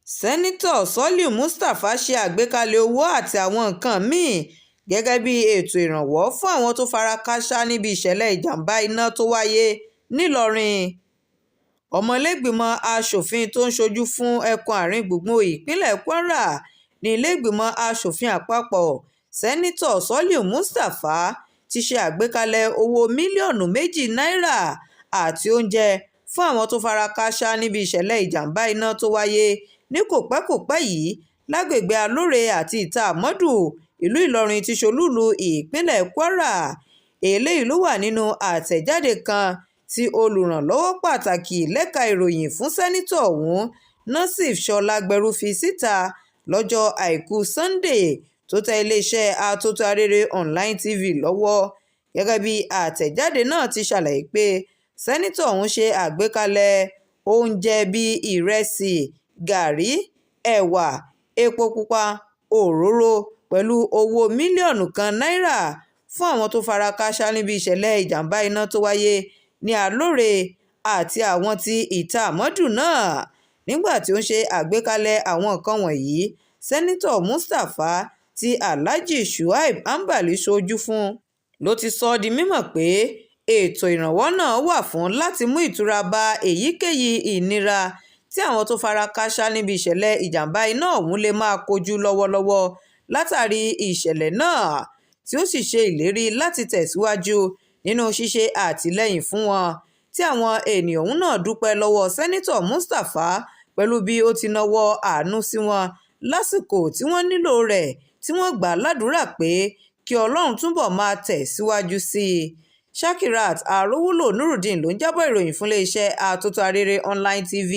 Sẹ́ńtítọ́ Sọ́líù Mustapha ṣe àgbékalẹ̀ owó àti àwọn nǹkan mí-ín gẹ́gẹ́ bíi ètò ìrànwọ́ fún àwọn tó fara kááṣá níbi ìṣẹ̀lẹ̀ ìjàm̀bá iná tó wáyé ńìlọrin. Ọmọlẹ́gbìmọ̀ asòfin tó ń ṣojú fún ẹkùn àárín-gbùngbùn ìpínlẹ̀ Kwara nílẹ̀ẹ́gbìmọ̀ asòfin àpapọ̀, Sẹ́ńtítọ́ Sọ́líù Mustapha ti ṣe àgbékalẹ̀ owó mílíọ̀nù 2 náírà àti oúnjẹ fún àwọn tó fara kááṣá níbi ìṣẹ̀lẹ̀ ìjàm̀bá iná tó wáyé ní kòpẹ́kòpẹ́ yìí lágbègbè Alọ́rẹ̀ àti Ità-àmọ́dù, ìlú Ìlọrin tí í ṣolúùlú ìpínlẹ̀ Kwara. Eléyìí ló wà nínú àtẹ̀jáde kan tí olùrànlọ́wọ́ pàtàkì lẹ́ka ìròyìn fún sẹ́ńtítọ́ ọ̀hún, Násif Ṣọlágbẹ̀rù, fi síta lọ́jọ́ Àìkú Sannde tó tẹ iléeṣẹ́ Atótó Arére Online TV lọ́wọ́. Gẹ́gẹ́ bí àtẹ̀jáde náà ti ṣàlàyé pé sẹ́ńtítọ́ ọ̀hún ṣe àgbékalẹ̀ oúnjẹ bíi ìrẹsì, gàárì, ẹ̀wà, epo pupa, òróró pẹ̀lú owó mílíọ̀nù 1 náírà fún àwọn tó fara kááṣá níbi ìṣẹ̀lẹ̀ ìjàm̀bá iná tó wáyé ní Alọ́rẹ̀ àti àwọn tí Ità-àmọ́dù náà. Nígbà tí ó ń ṣe àgbékalẹ̀ àwọn nǹkan wọ̀nyí, Sẹ́ńtítọ́ Mustapha tí Alhaji Shuaib Ambali ṣojú fún ló ti sọ ọ́ di mímọ̀ pé ètò ìrànwọ́ náà wà fún láti mú ìtura bá èyíkéyìí ìnira tí àwọn tó fara kááṣá níbi ìṣẹ̀lẹ̀ ìjàm̀bá iná ọ̀hún lè máa kojú lọ́wọ́lọ́wọ́ látàrí ìṣẹ̀lẹ̀ náà, tí ó sì ṣe ìlérí láti tẹ̀síwájú nínú ṣíṣe àtìlẹ́yìn fún wọn, tí àwọn ènìyàn ọ̀hún náà dúpẹ́ lọ́wọ́ Sẹ́ńtítọ́ Mustapha pẹ̀lú bí ó ti nawọ́ àánú sí wọn lásìkò tí wọ́n nílò rẹ̀, tí wọ́n gbà á ládùúrà pé kí Ọlọ́run túbọ̀ máa tẹ̀ síwájú sí i. Shakirat Arówólò Nurudeen ló ń jábọ̀ ìròyìn fún iléeṣẹ́ Atótó Arére Online TV.